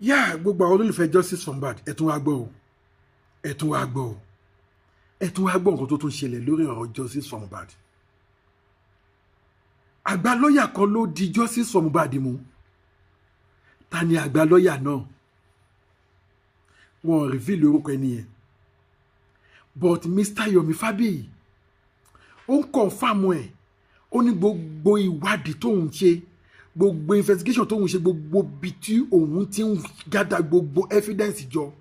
Yá, gbogbo àwọn olólùfẹ́ Justice for Mohbad, ẹ tún wá gbọ́ o, ẹ tún wá gbọ́ o, ẹ tún wá gbọ́ nǹkan tó tún ṣẹlẹ̀ lórí ọ̀rọ̀ Justice for Mohbad. Àgbà lọ́ọ̀yà kan ló di Justice for Mohbad mú. Ta ni àgbà lọ́ọ̀yà náà? Wọn ò reveal orúkọ ẹni yẹn, but Mr. Yomi Fabiyi, ó ń confirm ẹ̀. Ó ní gbogbo ìwádìí tóun ṣe, gbogbo investigation tóun ṣe, gbogbo ibi tí òun ti ń gather gbogbo evidence jọ,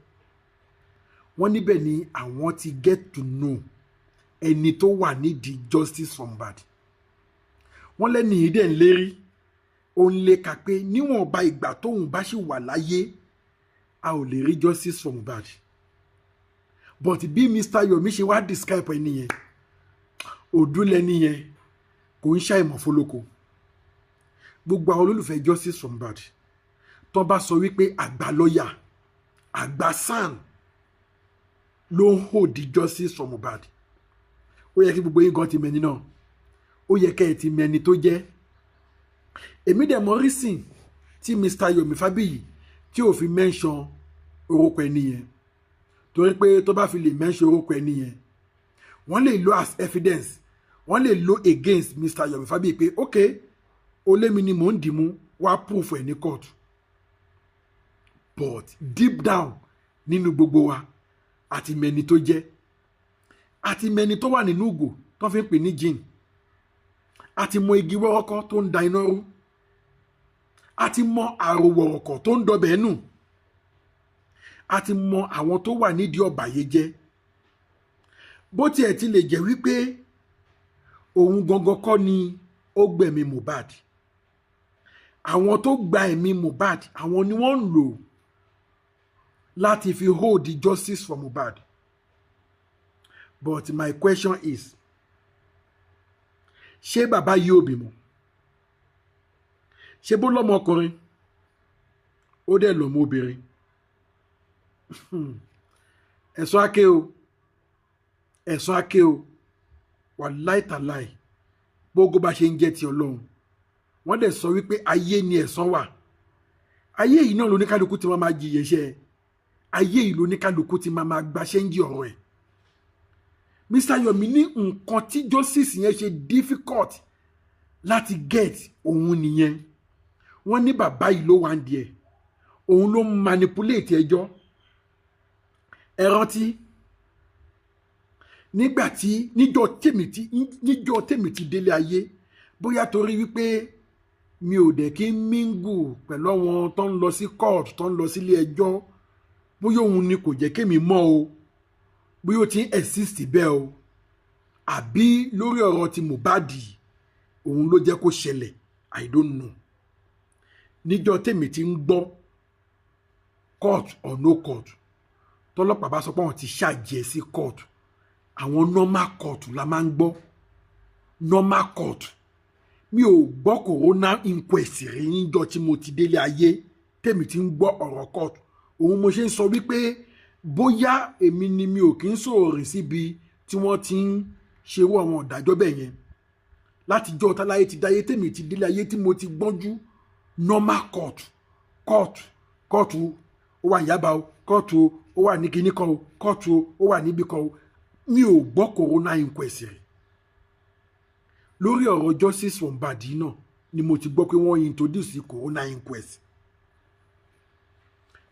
wọ́n níbẹ̀ ni àwọn ti get to know ẹni tó wà nídìí Justice for Mohbad. Wọ́n lẹ́nu yìí dẹ̀ ń lérí, ó ń léka pé níwọ̀nba ìgbà tóun bá ṣì wà láyé, a ò lè rí Justice for Mohbad. But bí Mr. Yomi ṣe wá describe ẹni yẹn, òdúlẹ́ni yẹn kò ń ṣàìmọ̀ fólóko. Gbogbo àwọn olólùfẹ́ Justice for Mohbad, tó bá sọ wípé àgbà lọ́ọ̀yà, àgbà SAN ló ń hold Justice for Mohbad, ó yẹ kí gbogbo yín gan ti mẹni náà, ó yẹ kẹ́ ẹ ti mẹni tó jẹ́. Èmi dẹ̀ mọ reason tí Mr. Yomi Fabiyi tí ò fi mention orúkọ ẹni yẹn, torí pé tó bá fi lè mention orúkọ ẹni yẹn, wọ́n lè lo as evidence, wọ́n lè lo against Mr. Yomi Fabiyi pé, "Ok, olémi ni mò ń dìímú, wá proof ẹ̀ ní court." But deep down nínú gbogbo wa, àti mẹni tó jẹ́, àti mẹni tó wà nínú ìgò tó fi ń pè ní gin, àti mọ igi wọ́rọ́kọ́ tó ń da iná rú, àti mọ àròwọ̀rọ̀kọ̀ tó ń dọbẹ̀ nù, àti mọ àwọn tó wà nídìí ọ̀bàyéjẹ́. Bó tiẹ̀ ti lè jẹ́ wípé òun gangan kọ́ ni ó gbẹ̀mí Mohbad, àwọn tó gba ẹ̀mí Mohbad, àwọn ni wọ́n ń lò láti fi hold the justice for Mohbad. But my question is, ṣé bàbá yìí ò bímọ? Ṣé bó lọ́mọkùnrin, ó dẹ̀ lọ́mọ obìnrin? Ẹ̀sùn ake o, ẹ̀sùn ake o. Wàláì tàláì, bógo bá ṣe ń jẹ́ ti Ọlọ́run, wọ́n dẹ̀ sọ wípé ayé ni ẹ̀san wà. Ayé yìí náà lóníkálukú ti máa máa jìyẹ iṣẹ́, ayé yìí lóníkálukú ti máa máa gbaṣẹ́ ń jí ọ̀rọ̀ ẹ̀. Mr. Yomi ní nǹkan tí justice yẹn ṣe difficult láti get òun nìyẹn. Wọ́n ní bàbá yìí ló wà ń di ẹ̀, òun ló ń manipulate ẹjọ́. Ẹ rántí nígbà tí níjọ́ tèmi ti délé ayé, bóyá torí wípé mi ò dẹ̀ kí ń mingle pẹ̀lú àwọn tó ń lọ sí court, tó ń lọ sílé ẹjọ́, bóyá òun ni kò jẹ́ kémi mọ̀ o, bóyá ó ti ń exist bẹ́ẹ̀ o, àbí lórí ọ̀rọ̀ ti Mohbad òun ló jẹ́ kó ṣẹlẹ̀, I don't know. Níjọ́ tèmi ti ń gbọ́ court or no court, tọ́lọ́pàá bá sọ pé àwọn ti ṣàjẹ́ sí court, àwọn normal court la máa ń gbọ́, normal court. Mi ò gbọ́ coroner inquest rí níjọ́ tí mo ti délé ayé tèmi ti ń gbọ́ ọ̀rọ̀ court. Òun mo ṣe ń sọ wípé bóyá èmi ni mi ò kí ń sòrìn síbi tí wọ́n ti ń ṣerú àwọn ìdájọ́ bẹ́ẹ̀ yẹn. Látijọ́ táláyé ti dáyé, tèmi ti délé ayé, tí mo ti gbọ́njú, normal court, court, court, ó wà ní Yaba o, court o, ó wà ní kinní kan o, court o, ó wà níbi kan o, mi ò gbọ́ coroner inquest rí. Lórí ọ̀rọ̀ Justice for Mohbad náà ni mo ti gbọ́ pé wọ́n introduce coroner inquest.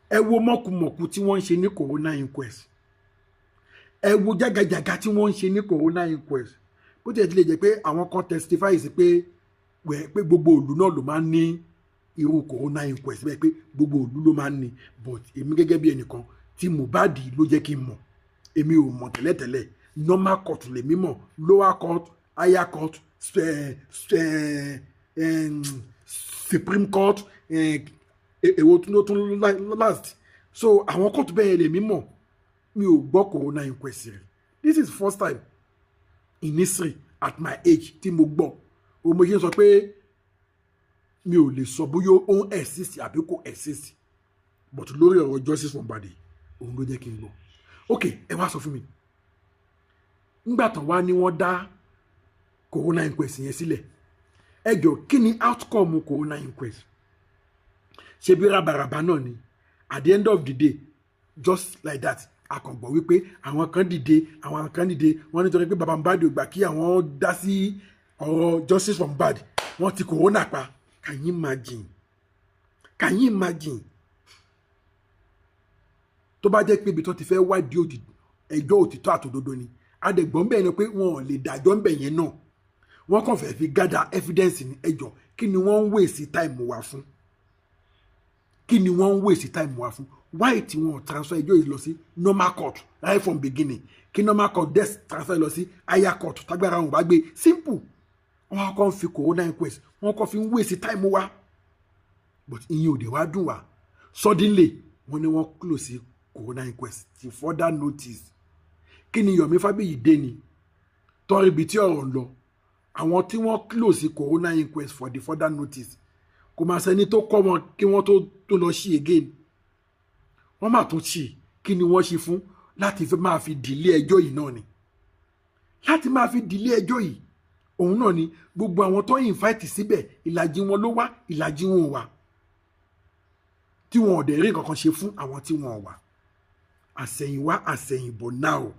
Ẹ wo mọ̀kùmọ̀kù tí wọ́n ń ṣe ní coroner inquest, ẹ wo jágajàga tí wọ́n ń ṣe ní coroner inquest. Bó tiẹ̀ ti lè jẹ́ pé àwọn kan testify sí pé pé gbogbo ìlú náà ló máa ń ní irú coroner inquest bẹ́ẹ̀, pé gbogbo ìlú ló máa ń ní, but èmi gẹ́gẹ́ bí ẹnìkan, tí Mohbad ló jẹ́ kí n mọ̀. Èmi ò mọ̀ tẹ́lẹ̀tẹ́lẹ̀. Normal court lèmi mọ̀, lower court, higher court, supreme court, èwo tún ló tún last. So àwọn court bẹ́ẹ̀ lèmi mọ̀. Mi ò gbọ́ coroner inquest rí. This is first time in history at my age tí mo gbọ́. O mo ṣe ń sọ pé mi ò lè sọ bóyá ó ń exist àbí kò exist, but lórí ọ̀rọ̀ Justice for Mohbad, òun ló jẹ́ kí n gbọ́. Ok, ẹ wá sọ fún mi, ńgbà tán wá ní wọ́n dá coroner inquest yẹn sílẹ̀, ẹ jọ, kí ni outcome coroner inquest? Ṣe bí rabaraba náà ni? At the end of the day, just like that, a kàn gbọ́ wípé àwọn kan dìde, àwọn kan dìde, wọ́n nítorí pé baba Mohbad ò gbà kí àwọn dá sí ọ̀rọ̀ justice for Mohbad, wọ́n ti coroner pa. Can you imagine? Can you imagine? Tó bá jẹ́ pé ibi tó ti fẹ́ wádìí ẹjọ́ òtítọ́ àtòdodo ni, adẹ̀gbọ́n bẹ́ẹ̀ ni pé wọn ò lè dájọ́ ń bẹ̀ yẹn náà, wọ́n kàn fẹ́ fi gather evidence ní ẹjọ́. Kí ni wọ́n ń waste time wa fún? Kí ni wọ́n ń waste time wa fún? Why tí wọ́n transfer ẹjọ́ yìí lọ sí normal court right from beginning? Kí normal court dẹ̀ transfer lọ sí higher court tágbára wọn bá gbé. Simple. Wọ́n kàn fi coroner inquest, wọ́n kàn fi ń waste time wa. But ìyẹn ò dé wá dùn wá. Suddenly, wọ́n ní wọ́n close coroner inquest till further notice. Kí ni Yomi Fabiyi dé ni tọ́rí ibi tí ọ̀rọ̀ ń lọ? Àwọn tí wọ́n close coroner inquest for the further notice, kò máa sẹ́ni tó kọ́ wọn kí wọ́n tó lọ sí again. Wọ́n máa tún ṣì. Kí ni wọ́n ṣe fún? Láti fi máa fi delay ẹjọ́ yìí náà ni, láti máa fi delay ẹjọ́ yìí òun náà ni. Gbogbo àwọn tó invite síbẹ̀, ìlàjì wọn ló wá, ìlàjì wọn ò wá, tí wọn ò dẹ̀ rí nǹkan kan ṣe fún àwọn tí wọn ò wá. Àsẹ̀yìnwá àsẹ̀yìnbọ̀ now,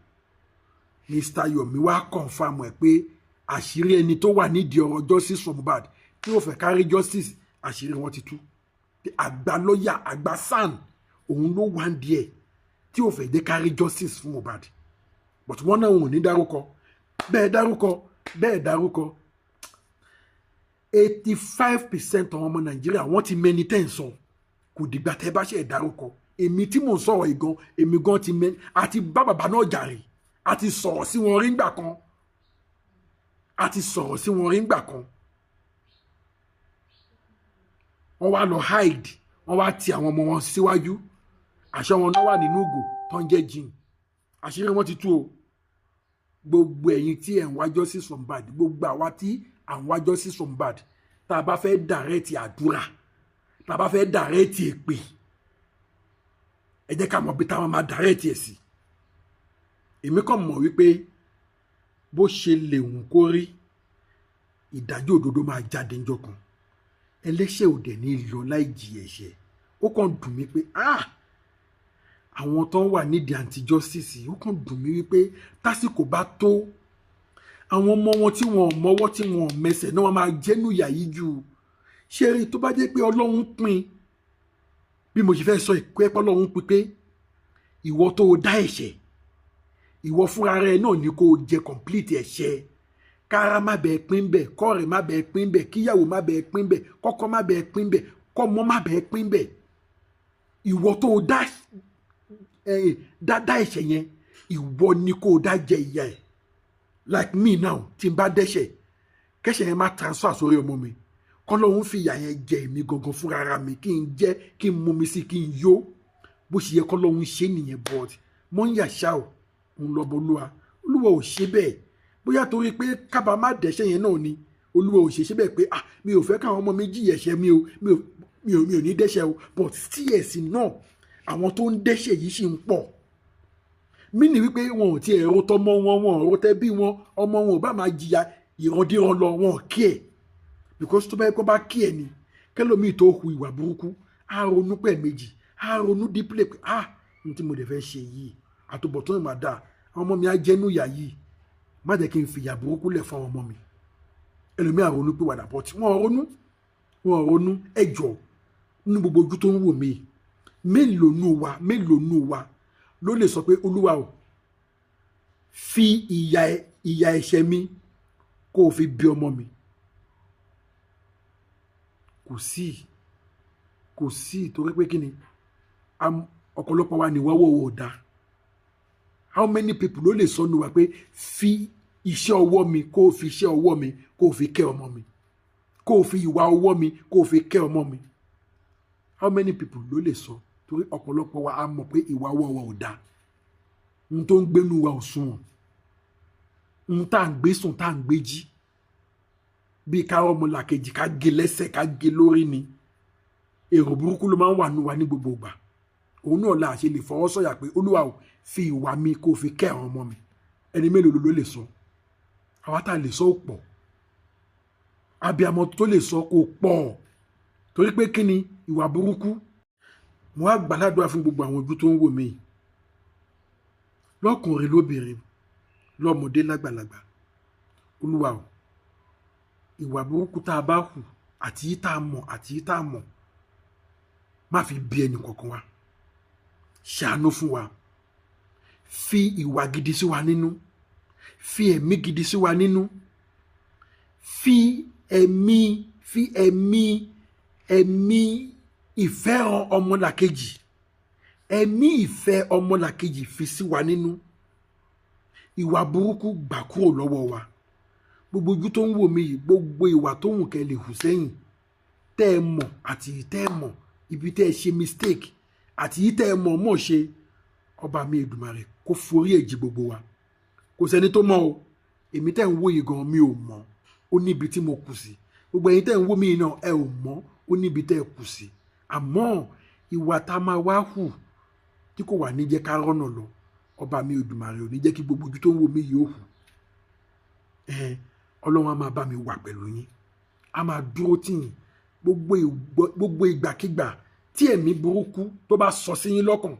Mr. Yomi wá confirm ẹ̀ pé àṣírí ẹni tó wà nídìí ọ̀rọ̀ justice for Mohbad, tí ó fẹ́ kárí justice, àṣírí wọn ti tú. Àgbà lọ́ọ̀yà, àgbà SAN, òun ló wà ń díẹ̀ tí ó fẹ́ jẹ́ kárí justice fún Mohbad. But wọ́n náà wọn ò ní dárúkọ. Bẹ́ẹ̀ dárúkọ, bẹ́ẹ̀ dárúkọ, 85% àwọn ọmọ Nàìjíríà, wọ́n ti mẹ́ni tẹ́ ń sọ. Kò dìgbà tẹ́ bá ṣe é dárúkọ. Èmi tí mò ń sọ̀rọ̀ yìí gan, èmi gan ti mẹ́ni àti bá bàbá náà jàre, àti sọ̀rọ̀ sí wọn rí ńgbà kan, àti sọ̀rọ̀ sí wọn rí ńgbà kan. Wọ́n wá lọ hide, wọ́n wá ti àwọn ọmọ wọn síwájú. Àṣẹ wọn náà wà nínú ògò tó ń jẹ́ jìn. Àṣírí wọn ti tú o. Gbogbo ẹ̀yin tí ẹ̀ ń wá justice for Mohbad, gbogbo àwa tí à ń wá justice for Mohbad, tá a bá fẹ́ direct àdúrà, tá a bá fẹ́ direct èpè, ẹ jẹ́ ká mọ̀ bí táwọn máa direct ẹ̀ sí. Èmi kàn mọ̀ wípé bó ṣe lè wù kó rí, ìdájọ́ òdodo máa jáde ńjọ́ kan. Ẹlẹ́ṣẹ̀ ò dẹ̀ ní lọ láì jìyà ẹ̀ṣẹ̀. Ó kàn dùn mí pé, ah, àwọn tó ń wà nídìí anti justice, ó kàn dùn mí wípé tásìkò bá tó, àwọn ọmọ wọn tí wọn ò mọwọ́, tí wọn ò mẹsẹ̀ náà, wọn máa jẹ́nu ìyà yìí jù. Ṣé rí, tó bá jẹ́ pé Ọlọ́run pín bí mo ṣe fẹ́ sọ ìkọ́ ẹ̀pọ̀, Ọlọ́run pín pé ìwọ tó o dá ẹ̀ṣẹ̀, ìwọ fúnra rẹ náà ní kó o jẹ complete ẹ̀ṣẹ̀. Kára má bẹ́ẹ̀ pín bẹ́ẹ̀, kọ́ọ̀rẹ́ má bẹ́ẹ̀ pín bẹ́ẹ̀, kíyàwó má bẹ́ẹ̀ pín bẹ́ẹ̀, kọ́kọ́ má bẹ́ẹ̀ pín bẹ́ẹ̀, kọ́mọ má bẹ́ẹ̀ pín bẹ́ẹ̀. Ìwọ tó o dá dá ẹ̀ṣẹ̀ yẹn, ìwọ ni kó o dá jẹ ìyà ẹ̀. Like me now, tí n bá dẹ́ṣẹ̀, kẹ́ṣẹ̀ yẹn má transfer sórí ọmọ mi, kọ́lọ́hún fi ìyà yẹn jẹ èmi gangan fúnra mi, kí n jẹ́, kí n mú mi sí, kí n yó. Bó ṣe yẹ kọ́lọ́hún ṣe nìyẹn. But mọ́ ń yàṣà ò ń lọ́bọ̀. Olúwa, Olúwa ò ṣe bẹ́ẹ̀. Bóyá torí pé kábàá má dẹ́ṣẹ̀ yẹn náà ni Olúwa ò ṣe ṣe bẹ́ẹ̀, pé ah, mi ò fẹ́ káwọn ọmọ mi jìyà ẹ̀ṣẹ̀ mi o, mi ò ní dẹ́ṣẹ̀ o. But still náà, àwọn tó ń dẹ́ṣẹ̀ yìí ṣì ń pọ̀ mí ní wípé wọn ò tiẹ̀ ro tọmọ wọn, wọn ò ro tẹbí wọn. Ọmọ wọn ò bá máa jìyà ìrandíran lọ, wọn ò kí ẹ̀, because tó bá yẹ kó bá kí ẹ̀ ni, kẹlòmíì tó hu ìwà burúkú, á ronú pẹ̀ méjì, á ronú deeply pé, ah, n tí mo dẹ̀ fẹ́ ṣe yìí, àtúbọ̀tán ìmọ̀ dáa, àwọn ọmọ mi á jẹ́nu ìyà yìí, má jẹ́ kí n fìyà burúkú lẹ̀ fún àwọn ọmọ mi. Ẹlòmíì á ronú pé wàdà bọ̀ tí wọ́n ronú, wọ́n ronú. Ẹjọ́, nínú gbogbo ojú tó ń wò mí, mélòó nù wa, mélòó nù wa ló lè sọ pé, Olúwa o, fi ìyà ẹ̀ṣẹ̀ mi kó o fi bí ọmọ mi? Kò sí, kò sí. Torí pé kí ni? Ọ̀pọ̀lọpọ̀ wa ní wọ́wọ́ ò dáa. How many people ló lè sọ nù wa pé fi iṣẹ́ ọwọ́ mi, kó o fi iṣẹ́ ọwọ́ mi, kó o fi kẹ́ ọmọ mi, kó o fi ìwà ọwọ́ mi, kó o fi kẹ́ ọmọ mi? How many people ló lè sọ? Torí ọ̀pọ̀lọpọ̀ wa, a mọ̀ pé ìwà ọwọ́ wa ò dáa. Ohun tó ń gbénu wa ò sunwọ̀n. Ohun tá à ń gbé sùn, tá à ń gbé jí, bíi ká ọmọlàkejì, ká gé lẹ́sẹ̀, ká gé lórí ni. Èrò burúkú ló máa ń wà nù wa ní gbogbo ìgbà. Òun náà la ṣe lè fọwọ́ sọ̀yà pé, Olúwa o, fi ìwà mi kó o fi kẹ́ àwọn ọmọ mi. Ẹni mélòó ló lè sọ? Àwa tá a lè sọ ò pọ̀. Abiyamọ tó lè sọ kò pọ̀, torí pé kí ni? Ìwà burúkú. Mo wá gbàládùá fún gbogbo àwọn ojú tó ń wò mí, lọ́kùnrin, lóbìnrin, lọ́mọdé, lágbàlagbà. Olúwa o, ìwà burúkú tá a bá hù, àti yí tá a mọ̀ àti yí tá a mọ̀, má fi bí ẹnì kankan wa. Ṣàánú fún wa, fi ìwà gidi sí wa nínú, fi ẹ̀mí gidi sí wa nínú, fi ẹ̀mí ìfẹ́ràn ọmọlàkejì, ẹ̀mí ìfẹ́ ọmọlàkejì fi sí wa nínú. Ìwà burúkú, gbà kúrò lọ́wọ́ wa. Gbogbo ojú tó ń wò mí yìí, gbogbo ìwà tó wù kẹ́ lè hù sẹ́yìn, tẹ́ ẹ mọ̀ àti tẹ́ ẹ mọ̀, ibi tẹ́ ẹ ṣe mistake àti yìí tẹ́ ẹ mọ̀ mọ̀ ṣe, ọba mi Èdùmàrè kó forí ẹ̀ jì gbogbo wa. Kò sẹ́ni tó mọ̀ o. Èmi tẹ́ ń wò yìí gan, mi ò mọ̀, ó níbi tí mo kù sí. Gbogbo ẹ̀yin tẹ́ ń wò mí náà, ẹ ò mọ̀, ó níbi tẹ́ ẹ kù sí. Àmọ́ ìwà tá a máa wá hù tí kò wà ní jẹ́ ká rọ́nà lọ, ọba mi Èdùmàrè ò ní jẹ́ kí gbogbo ojú tó ń wò mí yìí ó hù. Ọlọ́run á máa bá mi wà pẹ̀lú yín, á máa dúró tì yín. Gbogbo ìgbàkigbà tí ẹ̀mí burúkú tó bá sọ sí yín lọ́kàn,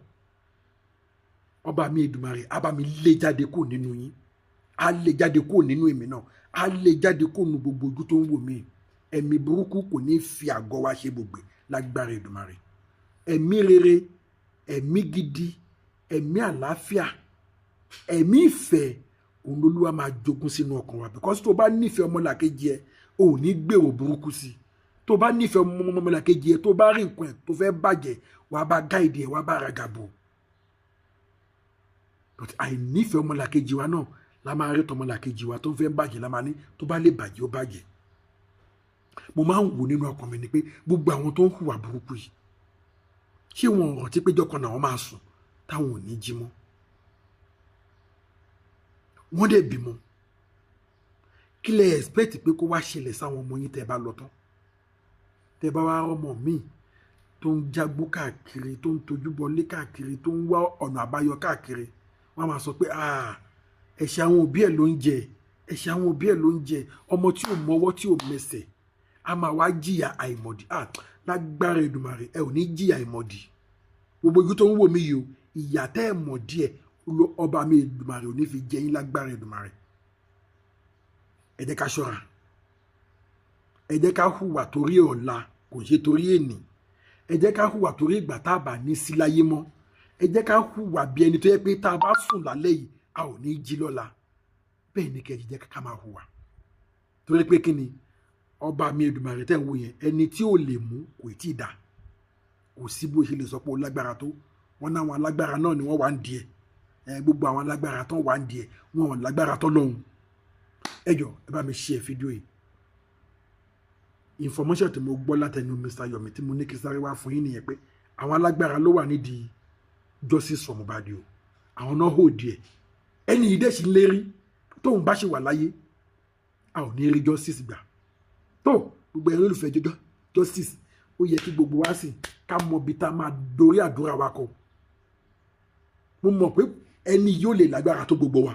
ọba mi Èdùmàrè á bá mi lé jáde kúrò nínú yín, á lé jáde kúrò nínú èmi náà, á lé jáde kúrò nínú gbogbo ojú tó ń wò mí. Ẹ̀mí burúkú kò ní fi àgọ́ wa ṣe ibùgbé lágbára Èdùmàrè. Ẹ̀mí rere, ẹ̀mí gidi, ẹ̀mí àlàáfíà, ẹ̀mí ìfẹ́, òun lolúwa máa jogún sínú ọkàn wa, because tó o bá nífẹ̀ẹ́ ọmọlàkejì ẹ, o ò ní gbèrò burúkú sí i. Tó o bá nífẹ̀ẹ́ ọmọlàkejì ẹ, tó o bá rí nǹkan ẹ tó fẹ́ bàjẹ́, wàá bá guide ẹ, wàá bá ragàbò. But àìnífẹ̀ẹ́ ọmọlàkejì wa náà la máa rí tọmọlàkejì wa tó ń fẹ́ bàjẹ́, la máa ní tó bá lè bàjẹ́, ó bàjẹ́. Mo máa ń wò nínú ọkàn mi ni pé gbogbo àwọn tó ń hùwà burúkú yìí, ṣé wọn ò rántí pé jọ́kan náà wọ́n máa sùn táwọn ò ní jí mọ́? Wọ́n dẹ̀ bímọ. Kí lẹ expect pé kó wá ṣẹlẹ̀ sáwọn ọmọ yín tẹ́ ẹ bá lọ tán? Tẹ́ ẹ bá wá rọ́mọ míì tó ń jágbó káàkiri, tó ń tojú bọlé káàkiri, tó ń wá ọ̀nà àbáyọ káàkiri, wọ́n á máa sọ pé ẹ̀ṣẹ̀ àwọn òbí ẹ̀ ló ń jẹ, ẹ̀ṣẹ̀ àwọn òbí ẹ̀ ló ń jẹ. Ọmọ tí ò mọwọ́, tí ò mẹsẹ̀, á máa wá jìyà àìmọ̀dí. Lágbára Èdùmàrè, ẹ ò ní jìyà àìmọ̀dí. Gbogbo ojú tó ń wò mí yìí o, ìyà tẹ́ ẹ̀ mọ̀ díẹ̀, ọba mi Èdùmàrè ò ní fi jẹ yín lágbára Èdùmàrè. Ẹ jẹ́ ká ṣọ́ra, ẹ jẹ́ ká hùwà torí ọ̀la, kò ṣe torí ènì. Ẹ jẹ́ ká hùwà torí ìgbà tá a bá ní sí láyé mọ́. Ẹ jẹ́ ká hùwà bí ẹni tó yẹ pé tá a bá sùn lálẹ́ yìí, a ò ní jí lọ́la. Bẹ́ẹ̀ ni kẹ́jì jẹ́ ká máa hùwà, torí pé kí ni? Ọba mi Èdùmàrè tẹ̀ ń wò yẹn, ẹni tí ò lè mú kò tí ì dà. Kò sí bó ṣe lè sọ pé ó lágbára tó wọn náà, àwọn alágbára náà ni wọ́n wà ń di ẹ̀. Gbogbo àwọn alágbára tó wà ń di ẹ̀, wọn ò lágbára tó lọ́hùn. Ẹ jọ, ẹ bá mi share fídíò yìí. Information tí mo gbọ́ látẹnu Mr. Yomi tí mo ní kí sáré wá fún yín nìyẹn, pé àwọn alágbára ló wà nídìí justice for Mohbad o. Àwọn náà hò díẹ̀. Ẹni yìí dẹ̀ sì ń lérí, tóun bá ṣe wà láyé, a ò ní rí justice gbà. Tó gbogbo ẹ̀yin olùfẹ́ jọjọ́ justice, ó yẹ kí gbogbo wa sì ká mọ ibi tá a máa dorí àdúrà wa kọ. Mo mọ̀ pé ẹni yóò lè lágbára tó gbogbo wa.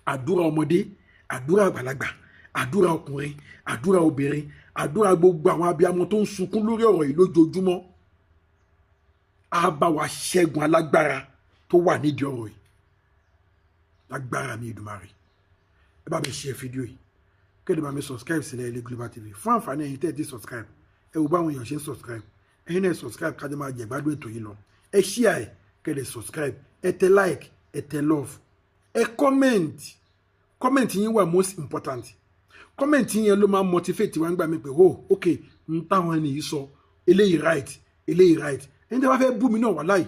Àdúrà ọmọdé, àdúrà àgbàlagbà, àdúrà ọkùnrin, àdúrà obìnrin, àdúrà gbogbo àwọn abiyamọ tó ń sunkún lórí ọ̀rọ̀ yìí lójoojúmọ́, á bá wa ṣẹ́gun alágbára tó wà nídìí ọ̀rọ̀ yìí lágbára mi Èdùmàrè. Ẹ bá mi share fídíò yìí, kéde bá mi subscribe sílẹ̀ Ilé Global TV. Fún àǹfààní ẹ̀yin tẹ́ ẹ ti subscribe, ẹ wo báwọn èèyàn ṣe ń subscribe, ẹ̀yin náà subscribe, kájọ máa jẹ gbádùn ètò yìí lọ. Ẹ share ẹ, kéde subscribe, ẹ tẹ like, ẹ tẹ love, ẹ comment. Comment yín wà most important. Comment yín ló máa motivate wa ń gbà mí pé, oh ok, n táwọn ẹni yìí sọ eléyìí right, eléyìí right. Ẹni tí wọ́n fẹ́ bú mi náà wà láì,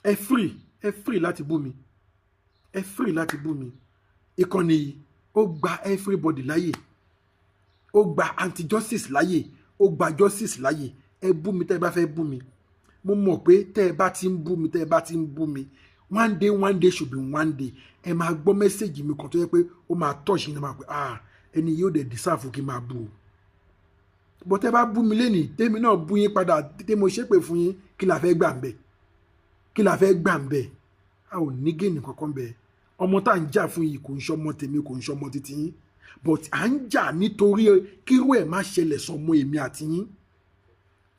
ẹ free, ẹ free láti bú mi, ẹ free láti bú mi. Ìkànnì yìí, ó gba everybody láyè, ó gba anti-justice láyè, ó gba justice láyè. Ẹ bú mi tẹ́ ẹ bá fẹ́ bú mi. Mo mọ̀ pé tẹ́ ẹ bá ti ń bú mi, tẹ́ ẹ bá ti ń bú mi, one day, one day should be one day, ẹ máa gbọ́ message mi kan tó yẹ pé ó máa touch ní, máa pé, "Ah, ẹni yóò dẹ̀ deserve kí n máa bú o." Bọ́ tẹ́ bá bú mi lénìí, tèmi náà bú yín padà, tèmi mo ṣépè fún yín, kí la fẹ́ gbà ń bẹ̀? Kí la fẹ́ gbà ń bẹ̀? A ò ní gain kankan bẹ́ẹ̀. Ọmọ tá à ń jà fún yìí kò ń ṣọmọ tèmi, kò ń ṣọmọ títí yín, but à ń jà nítorí kírú ẹ̀ má ṣẹlẹ̀ sọmọ èmi àti yín.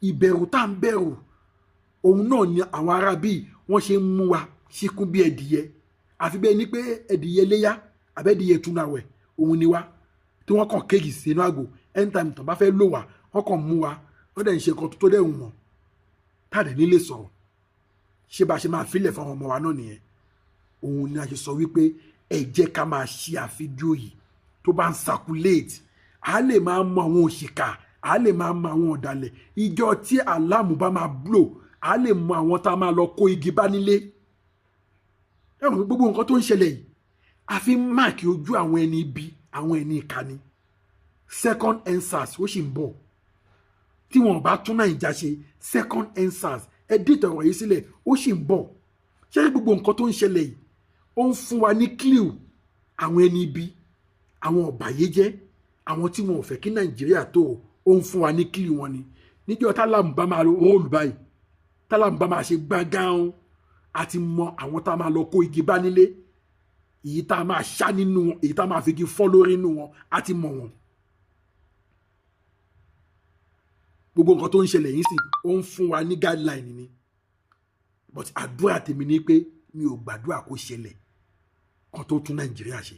Ìbẹ̀rù tá à ń bẹ̀rù òun náà ni àwọn ará bíi wọ́n ṣe ń mú wa síkún bí ẹdìyẹ, àfi bẹ́ẹ̀ ni pé ẹdìyẹ léyà àbẹ́dìyẹ túnàwẹ̀ òun ni wá, tí wọ́n kàn kéèkì sínú àgò. Anytime tó bá fẹ́ lò wá, wọ́n kàn mú wa, wọ́n dẹ̀ ń ṣe nǹkan tó dẹ̀ wù wọ́n, tá a dẹ̀ nílé sọ̀rọ̀. Ṣé bá a ṣe máa filẹ̀ fún àwọn ọmọ wa náà nìyẹn? Òun ni a ṣe sọ wípé ẹ jẹ́ ká máa ṣe àfídíò yìí tó bá ń circulate, a lè máa mọ àwọn òṣìkà, a lè máa mọ àwọn ọ̀dàlẹ̀. Ìjọ tí alarm bá máa blow, a lè mọ àwọn tá a máa lọ kó igi bá nílé. Ẹ̀wọ̀n gbogbo nǹkan tó ń ṣẹlẹ̀ yìí, a fi ń mark ojú àwọn ẹni ibi, àwọn ẹni ìkànnì. Second EndSARS ó sì ń bọ̀ tí wọn bá tún Nàìjà ṣe. Second EndSARS, ẹ dìtọ̀ ọ̀rọ̀ yìí sílẹ̀, ó sì ń bọ̀. Ṣé gbogbo nǹkan tó ń ṣẹlẹ̀ yìí, ó ń fún wa ní clue àwọn ẹni ibi, àwọn ọ̀bàyéjẹ́, àwọn tí wọn ò fẹ́ kí Nàìjíríà tó? Ó ń fún wa ní clue wọn ni. Níjọ́ tí alarm bá máa roll báyìí, tí alarm bá máa ṣe gbángán, àti mọ àwọn tá a máa lọ kó igi bá nílé, èyí tá a máa ṣá nínú wọn, èyí tá a máa fi igi fọ́ lórí nínú wọn, àti mọ̀ wọn. Gbogbo nǹkan tó ń ṣẹlẹ̀ yìí sì ó ń fún wa ní guideline ni. But àdúrà tèmi ni pé mi ò gbàdúrà kó ṣẹlẹ̀ kan tó tún Nàìjíríà ṣe.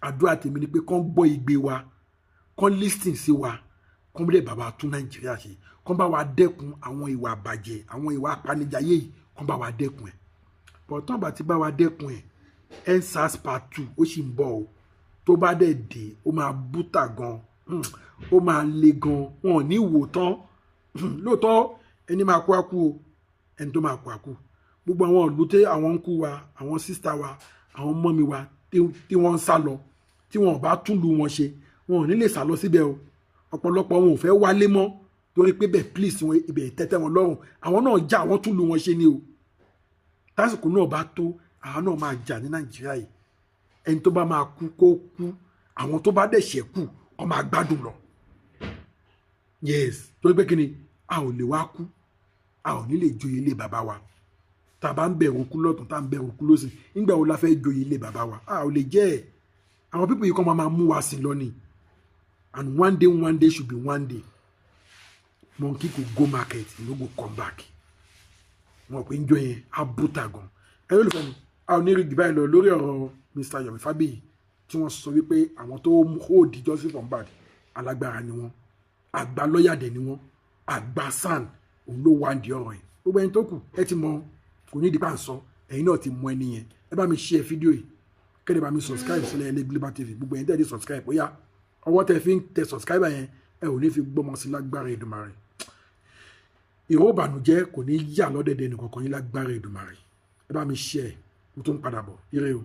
Àdúrà tèmi ni pé kán gbọ́ igbe wa, kán listen sí wa, kán lè bá wa tún Nàìjíríà ṣe, kán bá wa dẹ́kun àwọn ìwà àbàjẹ́, àwọn ìwà apanijayé yìí, kán bá wa dẹ́kun ẹ̀. But tán bá ti bá wa dẹ́kun ẹ̀, EndSARS part 2 ó sì ń bọ̀ o. Tó bá dẹ̀ dé, ó máa bútà gan, ó máa le gan, wọn ò ní wò tán. Lóòótọ́, ẹni máa kú á kú o, ẹni tó máa kú á kú. Gbogbo àwọn ìlú tí àwọn ń kú wa, àwọn sister wa, àwọn mummy wa tí wọ́n ń sá lọ, tí wọn ò bá tún lu wọn ṣe, wọn ò ní lè sá lọ síbẹ̀ o. Ọ̀pọ̀lọpọ̀ wọn ò fẹ́ wálé mọ́ torí pé bẹ́ẹ̀ please wọn, ibẹ̀ tẹ́tẹ́ wọn lọ́rùn. Àwọn náà já, àwọn tún lu wọn ṣe ni o. Tásìkò náà bá tó, àwọn náà máa jà ní Nàìjíríà yìí. Ẹni tó bá máa kú kó kú, àwọn tó bá dẹ̀ ṣẹ́kù kó máa gbádùn lọ. Yes, torí pé kí ni, a ò lè wá kú, a ò ní lè joyè ilé bàbá wa. Tá a bá ń bẹ̀rù kú lọ́tún, tá a ń bẹ̀rù kú lọ́sìn, nígbà wo la fẹ́ joyè ilé bàbá wa? A ò lè jẹ́ ẹ̀. Àwọn people yìí kọ́ máa mú wa sìn lọ ni. And one day, one day should be one day, monkey go go market, e no go come back. Wọn pè ń jọ yẹn á búta gan. Ẹ lólùfẹ́ mi, a ò ní rí jù báyìí lọ lórí ọ̀rọ̀ Mr. Yomi Fabiyi tí wọ́n sọ wípé àwọn tó hold justice for Mohbad, alágbára ni wọ́n, àgbà lọ́ọ̀yà dẹ̀ ni wọ́n, àgbà SAN òun ló wá di ọ̀rọ̀ yìí. Gbogbo ẹni tó kù ẹ ti mọ, kò ní ìdípa ń sọ, ẹ̀yin náà ti mọ ẹni yẹn. Ẹ bá mi share fídíò yìí, kẹ́lẹ́ bá mi subscribe sílẹ̀ ilé Global TV. Gbogbo ẹ̀yin tẹ́ ẹ ti subscribe, bóyá ọwọ́ tẹ́ fi ń tẹ subscribe yẹn, ẹ ò ní fi gbọ́mọ sí lágbára Èdùmàrè. Ìró ìbànújẹ́ kò ní yà lọ́dẹ̀dẹ̀ nìkankan yín lágbára Èdùmàrè. Ẹ bá mi share, mo tún padà bọ̀. Ire o.